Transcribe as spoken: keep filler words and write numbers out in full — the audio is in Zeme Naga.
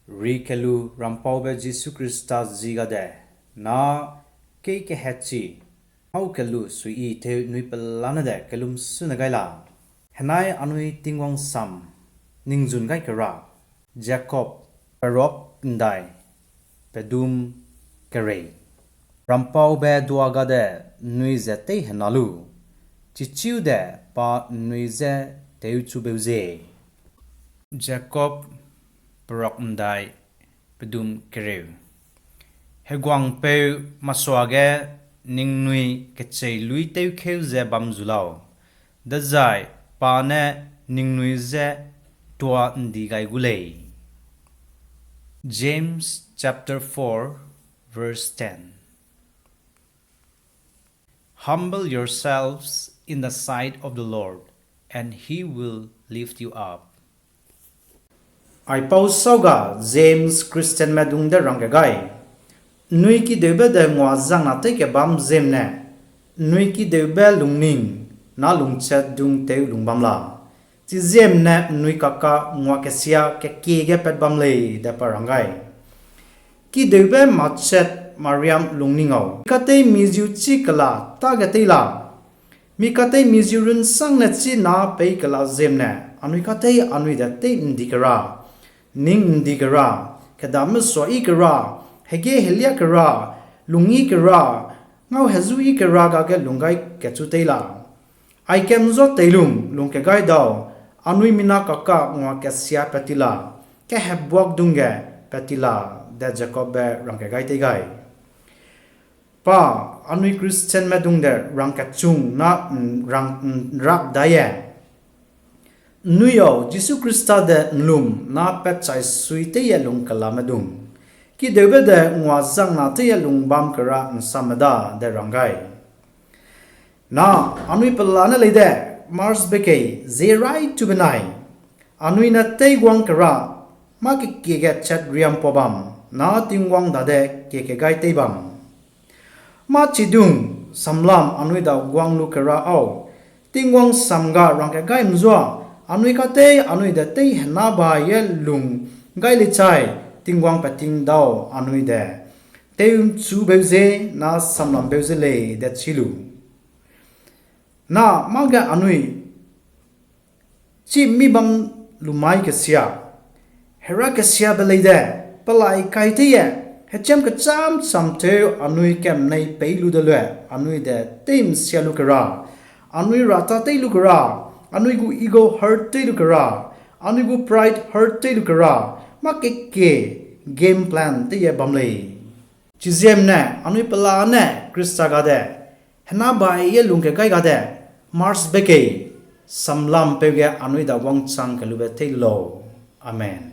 Ri kelu Rampaube Jisu Khrista zi gade, na kei kehechi, ngau kelu suiyi teu nui pelane de kelum sune gai la. Henai anui Tingwang sam ningzun gai kera, Jakob, perok ndai, pedum kerei. Rampaube dua gade nnui ze tei hena lu, chichiu de pa nnui je tewchubeu ze. Jakob, perok ndai, pedum kereu. Heguangpeu masuage ningnui kecheiluî tewkeu ze bam zu lau, dezai pa ne ningnui je tua ndi gai gu lei. James chapter four, verse ten. Humble yourselves in the sight of the Lord, and he will lift you up. Aipau sauga James Christianme dung de rangke gai: Nnui kideube de ngua zangna teikebam ziemne, nnui kideube lungning na lungchat dung teu lung bam la, chiziemne nnui kaka ngua kesia kekie ge pat bam lei de pa rang gai. Kideube machat mariam lungning au, mi katei miziu chî kela tâge tei la, mi katei miziu runsangne chî na pei kela ziemne, anui katei anui de tei ndi kera, ning ndi kera, kedame suayi kera, hege helia kera, lungyi kera, ngau hezuyi kera gage lung gai kechu tei la. Aikem zua teilung lungke gai dau, anui mina kaka ngua kesia pat ti la, kehebuak dung ge pat ti la, de Jakobbe rangke gai tei gai. Pa, anui Christianme dung de rangkechung na n-, rang n-, rak dai e. Nnui au Jisu Khrista de nlum na patchai sui teiye lung kelame dung, kideube de ngua zangna teiye lung bam kera nsamme da de rang gai. Na, anui pelane lei de, March bekei, zie rai chu benai, anui ne teiguang kera, mâ kekie ge chat riam pua bam, na Tingwang dade kie kegai tei bam. Mâ chidung, samlam anui da guang lu kera au, Tingwang sam ga rangke gai mzua, anui katei anui de tei hena ba ye lung gai lei chai, Tingwang peting dau anui de tew'nchubeu ze na samlambeu ze lei de chi lu. Na mâ ge anui chi mi bam lu mai kesia, Hera kesiabe lei de, pelai kai teiye, hechâm kechâm cham teu anui kemnei pei lu de leu, anui de tei msia lu kera, anui rata tei lu kera, anui gu ego hurt tei lu kera, anui gu pride hurt tei lu kera, mâ kekie game plan teiye bam lei. Chiziemne anui pelane Khrista gade, hena bai ye lungke gai gade, March bekei, samlam peu ge anui da wangchang kelube tei lu lau. Amen.